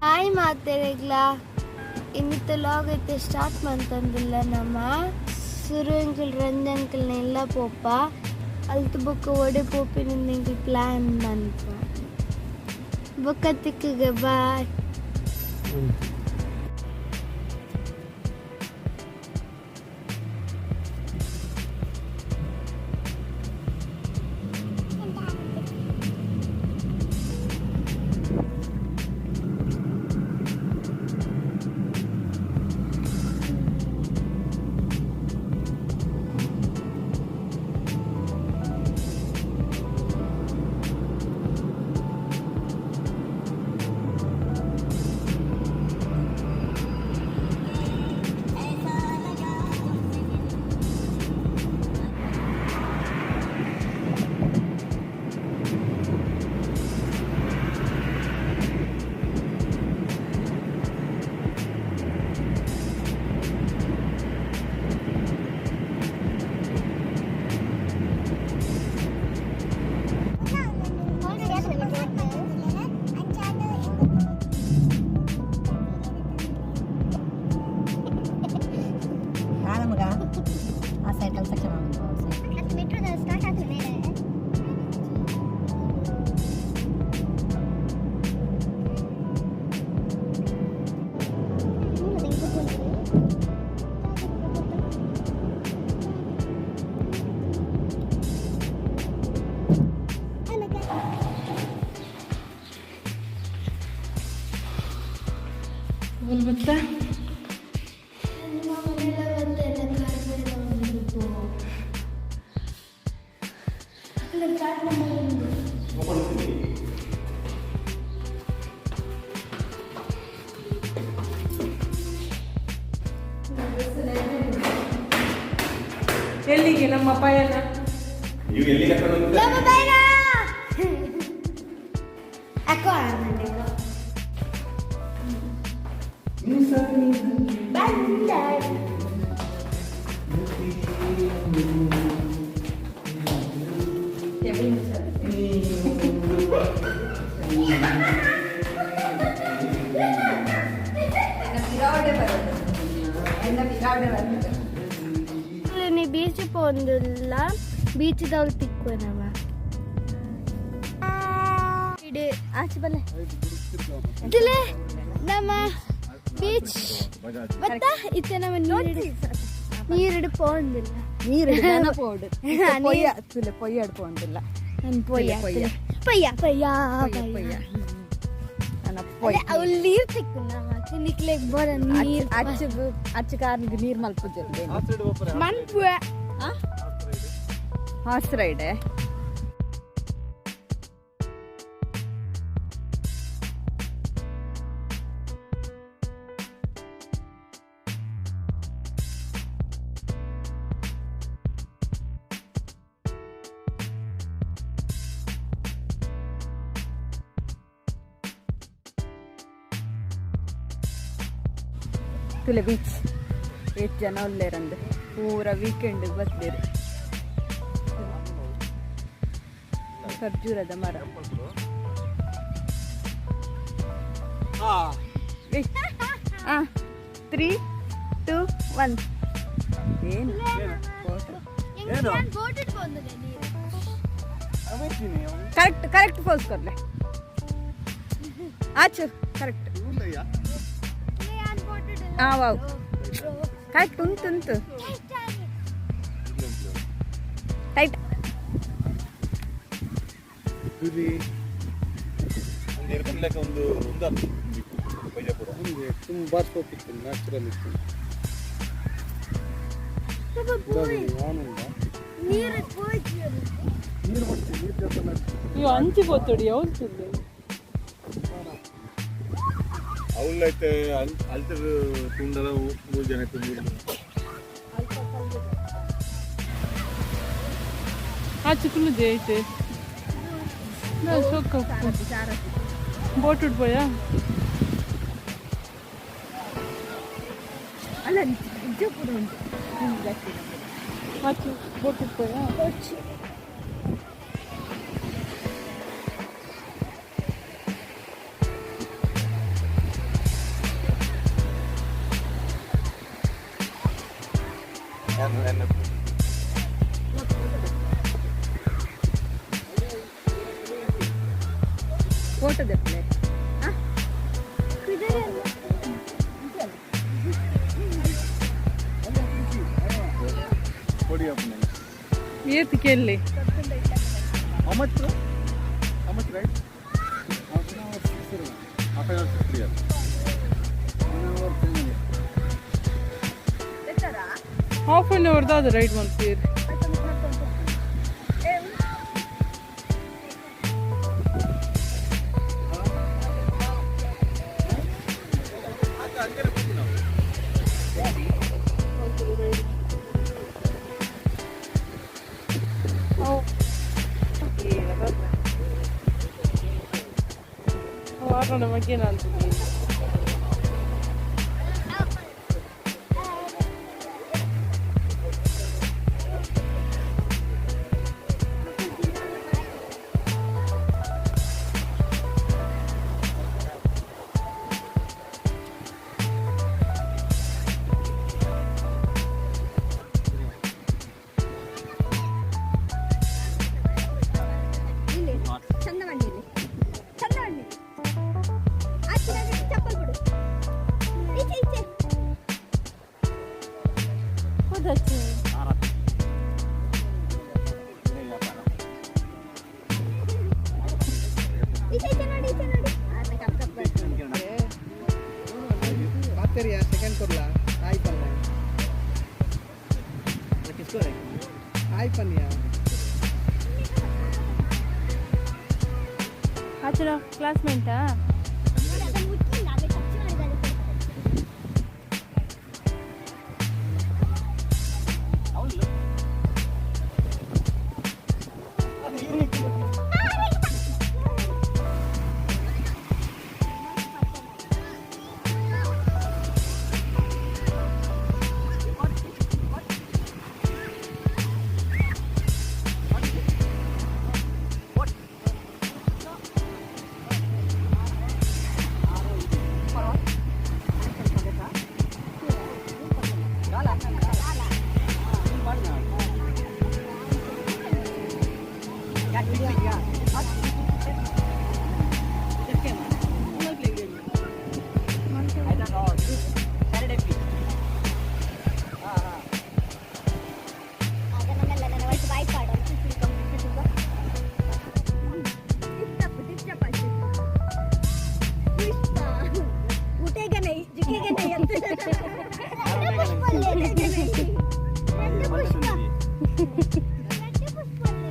Hi ಮಾತೆರೆಗ್ಲ. ಇನ್ನಿತ್ತ log ಐತೆ start ಮಂತಂದಿಲ್ಲ. ನಮ್ಮ ಸುರು ಅಂಕಲ್, ರಂಜ್ ಅಂಕಲ್ನ ಎಲ್ಲ ಪೋಪ. ಅಲ್ತು ಬೊಕ್ಕ ಒಡೆ ಪೋಪಿನಿಂದ ಎಂಕಲ್ ಪ್ಲಾನ್ ಮನ್ಪ. ಬೊಕ್ಕ ತಿಕ್ಕಗೆ, ಬಾಯ್. ಕಾಲಮಗ ಆ ಸೈಡ್ ಕನ್ಸ್ಟ್ರಕ್ಷನ್. ಮೆಟ್ರೋ ಸ್ಟಾರ್ಟ್ ಆದ ಮೇಲೆ. ಬತ್ತ. ನಿಮ್ಮ ಮನೆಲ್ಲ ಬಂದು ಎಲ್ಲ ಕಾರ್ ಮೇಲೆ ಒಂದು ಕಾರ್ ನಂಬರ್ ಒಂದು. ಎಲ್ಲಿಗೆ ನಮ್ಮ ಪಯಣ? ನೀವು ಎಲ್ಲಿ ಕರ್ಕೊಂಡು ಹೋಗ್ತೀರಾ? ನಮ್ಮ ಬೈರ ಅಕ್ಕ ಆರ್ಮಂಡೆಗ ಬಂದ. ನೀ ಬೀಚ್ ಪೋಂದಿಲ್ಲ, ಬೀಚದವ್ರು ತಿಕ್ಕುವ ನಮ್ಮ ಇಡು ಆಚೆ ಬಲ್ಲೆ. ಇದಿಲೆ ನಮ್ಮ ಬೀಚ್ ಬತ್ತ. ಇತ್ತೆ ನಮ್ಮ ನೀರು ನೀರಿಡು ಪೋಂದಿಲ್ಲ. ನೀರು ಪೋಡು ಪೊಯ್ಯ ತುಲೆ ಪೊಯ್ಯ ಪೋಂಡಿಲ್ಲ. ನಾನು ಪೊಯ್ಯ. ಪೊಯ್ಯ. ಪೊಯ್ಯ ಪೊಯ್ಯ. ಪೊಯ್ಯ. ಪೊಯ್ಯ. ಪೊಯ್ಯ ನನ್ನ ಪೊಯ್ಯ. ಅವು ನೀರು ತಿಕ್ಕು ನಮ್ಮ ನಿಕ್ಲೆಗ್ ಬರ ನೀರು. ಅಚ್ಚು ಅಚ್ಚು ಕಾರ್ನಿಗೆ ನೀರು ಮಲ್ಪುಜಲ್ದೆ. ಮನ್ಪು. Horse ride. ತುಲೆ ಬೀಚ್ ಎಷ್ಟು ಜನ ಉಲ್ಲೇರಂದು. ಪೂರ ವೀಕೆಂಡ್ ಬತ್ಲೇರು. ಖರ್ಜೂರದ ಮರ. ಆ 3 2 1 ಏನು? ಬೋಟ್ ಇಟ್ಕೊಂಡಿದೆ ನೀರು. ಕರೆಕ್ಟ್ ಕರೆಕ್ಟ್ ಪೋಸ್ ಕೊಡ್ಲೆ ಆಚು ಕರೆಕ್ಟ್. ಆ ವಾವ್, ಕರೆಕ್ಟ್ ಉಂಟು ಉಂಟು ಟೈಟ್. ಒಂದು ಇರ್ಕೊಂಡ್ಲೆಕ್ಕ ಒಂದು ಒಂದು ಬೈಜಾಪುರ. ತುಂಬ ಸ್ಕೋಪ್ ಇತ್ತು, ನ್ಯಾಚುರಲ್ ಇತ್ತು. ನೀರು ಪೋಯ್ತು. ನೀರು ಬರ್ತೀವಿ, ನೀರು ಜೊತೆ. ಇವು ಅಂಚಿ ಪೋತೊಡಿ ಯಾವ್ದು? ಅವಳೈತೆ ಅಲ್ತರ ತುಂಡಲ ಮೂರು ಜನ ಇತ್ತು, ಮೂರು ಜನ. ಆಚೆ ಐತೆ ಸೊಕ್ಕ ಬೋಟ್ ಉಡ್ಬೋಯಾ ಅಲ್ಲ ನಿಜ ಪೂರ ಉಂಟು. ಆಚೆ ಬೋಟ್ ಉಡ್ಬೋಯಾ? ಫೋಟೋ ದೆಪ್ಪಲೆ. ಕೊಡಿ ಅಪ್ಪನ. ಏತಕ್ಕೆ ಎಲ್ಲಿ? How much, bro? How much ride? Half an hour, 6. Half an hour 6 riyal. 1 hour, 10 minutes. Half an hour ದಾದ ರೈಡ್ ಮಾಡ್ತೀರಿ? ವಾರೋಣ ಬಗ್ಗೆ ನಾನು. ಇಲ್ಲಿ ಚಂದ ಬನ್ನಿ, ಇಲ್ಲಿ ಚಂದ ಬನ್ನಿ. ಆಚೆ ನಡಿ, ಚಪ್ಪಲ್ ಬಿಡು. ಈಚೆ ಈಚೆ. ಹೌದಾಚೆ. ಈಚೆ ಈಚೆ ನೋಡಿ, ಈಚೆ ನೋಡಿ. Cup cup. ಬಾತ್ತೇರಿಯಾ ಸೆಕೆಂಡ್ ಕೊಡ್ಲಾ? ಹಾಯ್ ಪನ್ಯ, ಹಾಯ್ ಪನ್ಯ. ಆಚರ ಕ್ಲಾಸ್ಮೇಟಾ? ನೋಡಿ, ಅದನ್ನು ಮುಟ್ಟಿಲ್ಲ, ಅದೇ ಟಚ್ ಮಾಡಿದ್ದಾರೆ. ಆಗ ನಮ್ಮೆಲ್ಲ ನನ್ನ ವಯಸ್ಸು ಬಾಯಿ ಪಾಡು. ಪುಷ್ಪ उठेगा नहीं, झुकेगा नहीं ಅಂತ. రెండు పుష్పాలు, రెండు ಪುಷ್ಪ, రెండు ಪುಷ್ಪಾలు.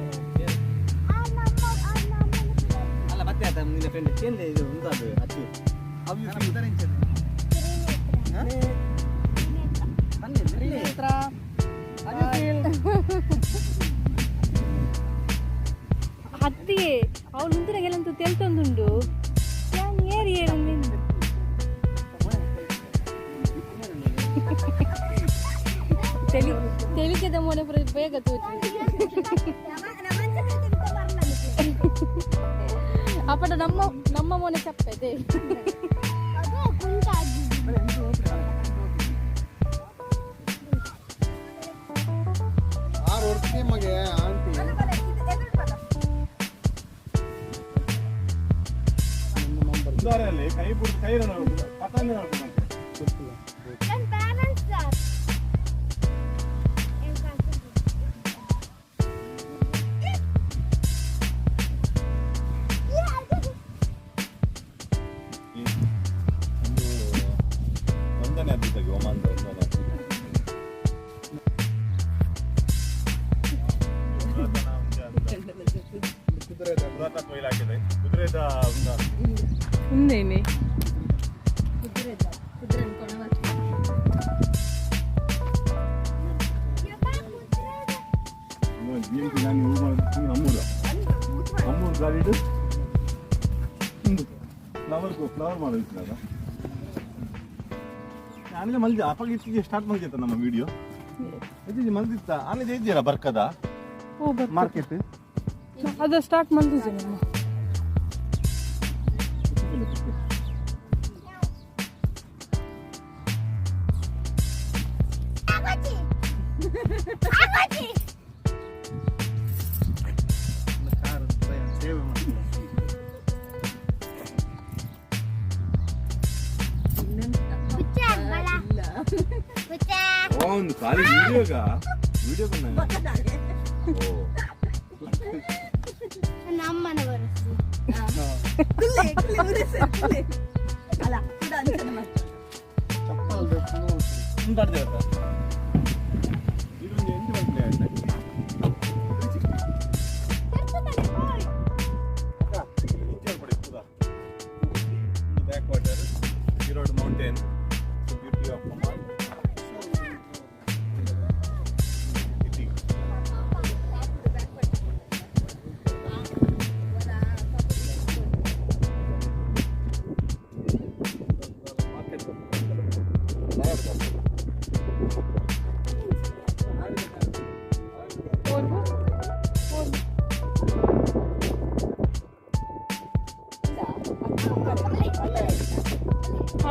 ಆ ನಮ್ಮ ಆ ನಮ್ಮನೆ. ಅಲ್ಲ, ಮತ್ತೆ ಆತ ನಿನ್ನ ಫ್ರೆಂಡ್ ಏನಿದೆ ಇದು ಉಂಟು ಅಚ್ಚು. How you feel? ಬನ್ನಿ. ತ್ರಿನೇತ್ರ. ಹತ್ತಿಗೆ ಅವಳು ಉಂತಿನಾಗೆಲ್ಲಂತೂ ತೆಲ್ತೊಂದುಂಡು. ಯಾನ್ ಏರಿ ಏರು ನಿಂದು ತೆಲಿ ತೆಲಿಕೆದ ಮೊನೆ ಪೂರ ಬೇಗ ತೋಚಿ. ಅಪ್ಪಟ ನಮ್ಮ ನಮ್ಮ ಮೊನೆ ಚಪ್ಪದೆ. ಅದು ಕುಂಟಾಗಿ. ಆರು ವರ್ಷ ಮಗೆ ಆಂಟಿ ನಂಬರ್. ಸುಧಾರಲ್ಲಿ ಕೈ ಬಿಟ್ಟು ಕೈ ಪತಂಗ. ಗೊತ್ತಿಲ್ಲ. ನನ್ನ ಬ್ಯಾಲೆನ್ಸ್ ಸರ್. ಒಂದು ಒಂದನೇ ಅದ್ದಿದ್ದಾಗೆ ಒಮಾನ್ದ ಒಂದನೇ ಕುದುರೆದ. ಪುರಾತತ್ವ ಇಲಾಖೆದ ಕುದುರೆದ ಒಂದು. ಉಂದೇನೆ. ಕುದುರೆ ಕುದುರೆ ಕೊಣವ. ಅಮ್ಮೂರು ಅಮ್ಮೂರು ಗಾಡಿ ಫ್ಲವರ್ ಫ್ಲವರ್ ಮಾಡೋದಿಲ್ಲ. ಆಮೇಲೆ ಮಲ್ದಿ ಅಪ್ಪಾಗ ಇತ್ತೀಚೆಗೆ ಸ್ಟಾರ್ಟ್ ಮಲ್ದಿತ್ತ ನಮ್ಮ ವಿಡಿಯೋ. ಇತ್ತೀಚೆ ಮಲ್ದಿತ್ತ ಆಮೇಲೆ ಇದೆಯಲ್ಲ ಬರ್ಕದ. ಓ ಬರ್. ಮಾರ್ಕೆಟ್. ಅದು ಸ್ಟಾರ್ಟ್ ಮಲ್ದಿಜೆ ನಮ್ಮ. ಕಾರ್ ಸೇವೆ ಮಾಡ್ತಾರೆ. ಒಂದು ಖಾಲಿ ವಿಡಿಯೋಗ ವಿಡಿಯೋ ಓ. ನಮ್ಮನ ಬರಸ್ತು. ಕುಲ್ಲೆ ಕುಲ್ಲೆ ಉರಿಸು, ಕುಲ್ಲೆ. ಅಲ್ಲ ಕುಡ ಅಂಚನೆ ಮಾಡ್ತಾರೆ. ಚಪ್ಪಲ್ ಬೇಕು. ಇದೊಂದು ಎಂಟು ಗಂಟೆ ಆಯ್ತಾ? Back water, Erode mountain, beauty of Oman city.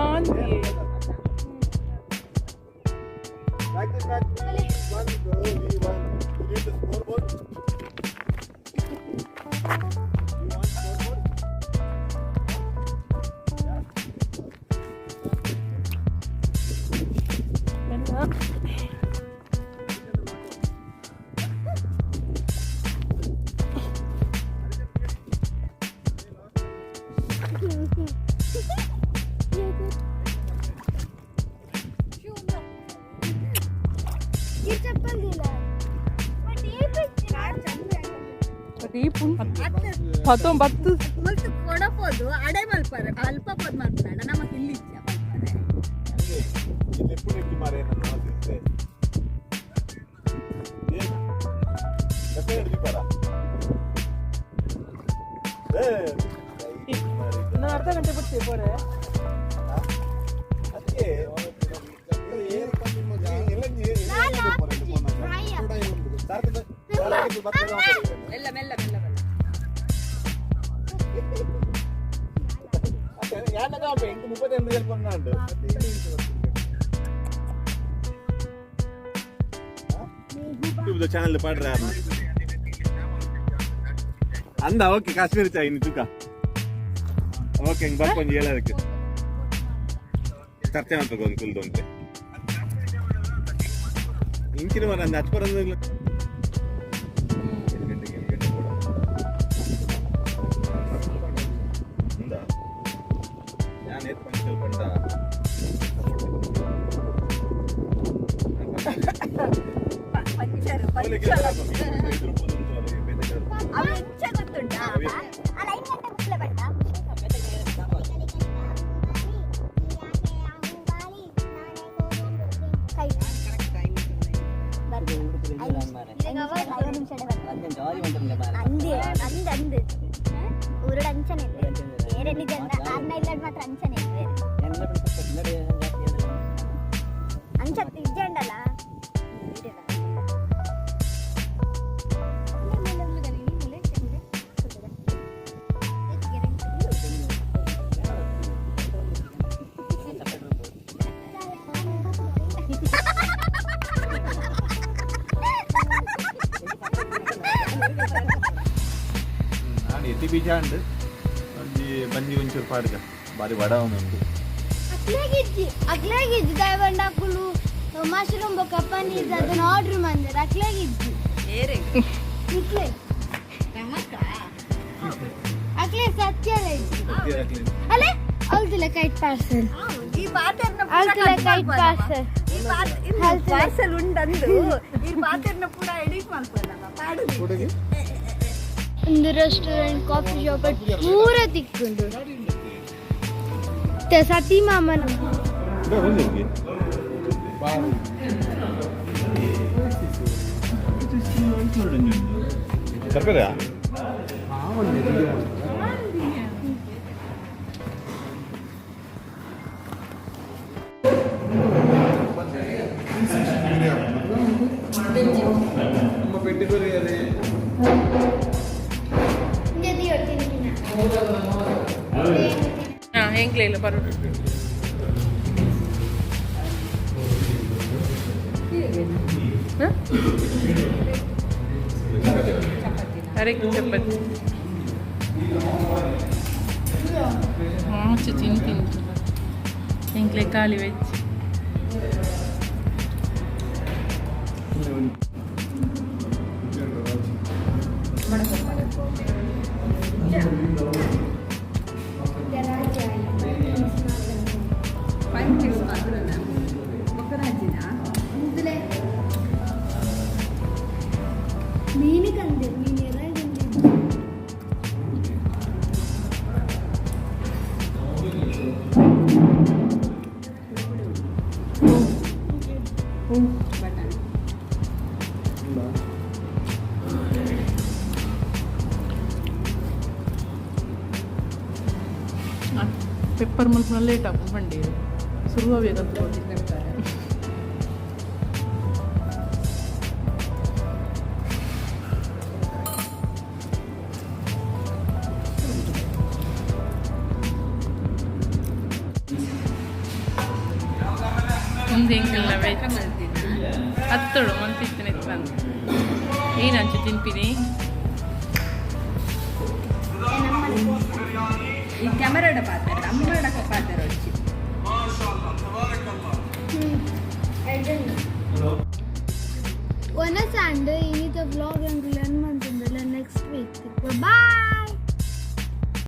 ಅಂದಿ. Back to back. One, we one. You need the scoreboard. You want scoreboard? ಈ ಚಪ್ಪಲ್ ಇಲ್ಲ, ಬಟ್ ಈ ದೀಪು 19. ಮುಲ್ತು ಕೊಡಪೋದು ಅಡೆ ಮಲ್ಪರೆ ಅಲ್ಪ ಪೋದು ಮಲ್ಪಡ ನಮಕ್ ಇಲ್ಲಿ ಇಚ್ಛೆ ಮಲ್ಪರೆ. ಇಲ್ಲಿ ಎಪ್ಪು ನೆಟ್ಟಿ ಮಾರೆ ನನ್ನ ಆಸೆ. ಏನು ಕತ್ತೆ ಹಿಡ್ದಿಪ್ಪಾರ? ಏ ನಾ ಅರ್ಧ ಗಂಟೆ ಬಿಡ್ತೀವಿ ಪೋರೆ. ಅದಕ್ಕೆ ಮೆಲ್ಲ ಮೆಲ್ಲ ಮೆಲ್ಲ ಮೆಲ್ಲ. 38 ಚಾನಲ್ ಪಾಡ್ರ ಅಂದ. ಓಕೆ, ಕಾಶ್ಮೀರಿ ಚಾಯ್ ಇನ್ನು ತೂಕ. ಓಕೆ, ಹಿಂಗೆ ಬರ್ಕೊಂಜಿ ಹೇಳೋದಕ್ಕೆ ಚರ್ಚೆ ಮಾಡ್ಬೇಕು. ಒಂದು ಕುಲ್ದು ಅಂತೆ ಇಂಚಿನ ಮರ ಅಂದ ಹಚ್ಪರ 7 ಗಂಟೆಗೆ 7 ಗಂಟೆ ಕೂಡ ఉందా? ഞാൻ ഏത് ഫംഗ്ഷൻ പണ്ട. Puncture puncture. ಅವು ಎಂಚ ಗೊತ್ತುಂಟಾ? ಅಲ್ಲ, 5 ಗಂಟೆ ಮುಟ್ಲೆ ಬಂಡ. ಕೈ 5 ನಿಮಿಷ. ಅಂದೆ ಅಂದ್ ಅಂದ್ ಊರಡ್ ಅಂಚನೆ ಬೇರೆ ನಿಜ ಅನ್ನ ಇಲ್ಲ ಮಾತ್ರ ಅಂಚನೆ ಬೇರೆ ಅಂಚ ಇಜ್ಜಂಡಲ್ಲ. ನಾನು ಎತ್ತಿ ಬೀಜ ಉಂಡು ಒಂಜಿ ಬಂಜಿ ಒಂಚೂರು ಪಾಡ್ಗ ಬಾರಿ ಬಡ ಉಂಟು. ಅಕ್ಲೆಗಿಜ್ಜಿ, ಅಕ್ಲೆಗಿಜ್ಜಿ. ದಾಯಬಂಡ ಅಕುಲು ಮಶ್ರೂಮ್ ಬೊಕ್ಕ ಪನ್ನೀರ್ ಅದನ್ನ ಆರ್ಡರ್ ಮಾಡಿದಾರೆ. ಅಕ್ಲೆಗಿಜ್ಜಿ. ಏರೆ? ಇಕ್ಲೆ. ನಮಕ. ಅಕ್ಲೆ ಸತ್ಯ ಅಲ್ಲೇ ಅಲ್ತಿಲ್ಲ ಕೈಟ್ ಪಾರ್ಸೆಲ್. ಈ ಪಾತೆರ್ನ ಅಲ್ತಿಲ್ಲ ಕೈಟ್ ಪಾರ್ಸೆಲ್. ಈ ಪಾರ್ಸೆಲ್ ಉಂಡಂದು ಈ ಪಾತೆರ್ನ ಪೂರ ಎಡಿಟ್ ಮಲ್ಪಲ್ಲ ಪಾಡುದು. ಒಂದು ರೆಸ್ಟೋರೆಂಟ್, ಕಾಫಿ ಶಾಪ್ ಪೂರ ತಿಕ್ಕೊಂಡು ಸತಿ ಮಾಮನ. ಒಂಜಿ. ಬರ್ಬೇರಾ? ಹಾಂ, ಹೆಂಗ್ಲೇ ಇಲ್ಲ ಬರೋದು. ಅರೆ, ಚಪಾತಿ ಮಾಚು ತಿಂತೀನಿ. ಎಂಕ್ಲೆ ಖಾಲಿ ವೆಜ್. 5 ಮಿನಿಟ್ಸ್ ಮಾತ್ರ. ಬೊಕ್ಕರಾಜಿನ ಮೀನು ಕಂದೆ, ಮೀನು ಎಲ್ಲ. ಬಟಾಣಿ. ಪೆಪ್ಪರ್ ಮಲ್ಪುನ ಲೇಟ್ ಆಪುಂಡು ಬಂಡಿ ಶುರುವಾಗಬೇಕಂತ. ಪೆಪ್ಪರ್. ಒಂದು ಎಂಕಲ್ನ ವೆಜ್ ಹತ್ತಳು ಮಂತಿತ್ತಿನ ಬಂದು ಏನಂಚು ತಿನ್ಪಿನಿ. ಈ ಕ್ಯಾಮರಾಡ ಪಾತ್ರ, ಅಮ್ಮಡ ಪಾತ್ರ వచ్చి. ಒನಸಾಂಡ್.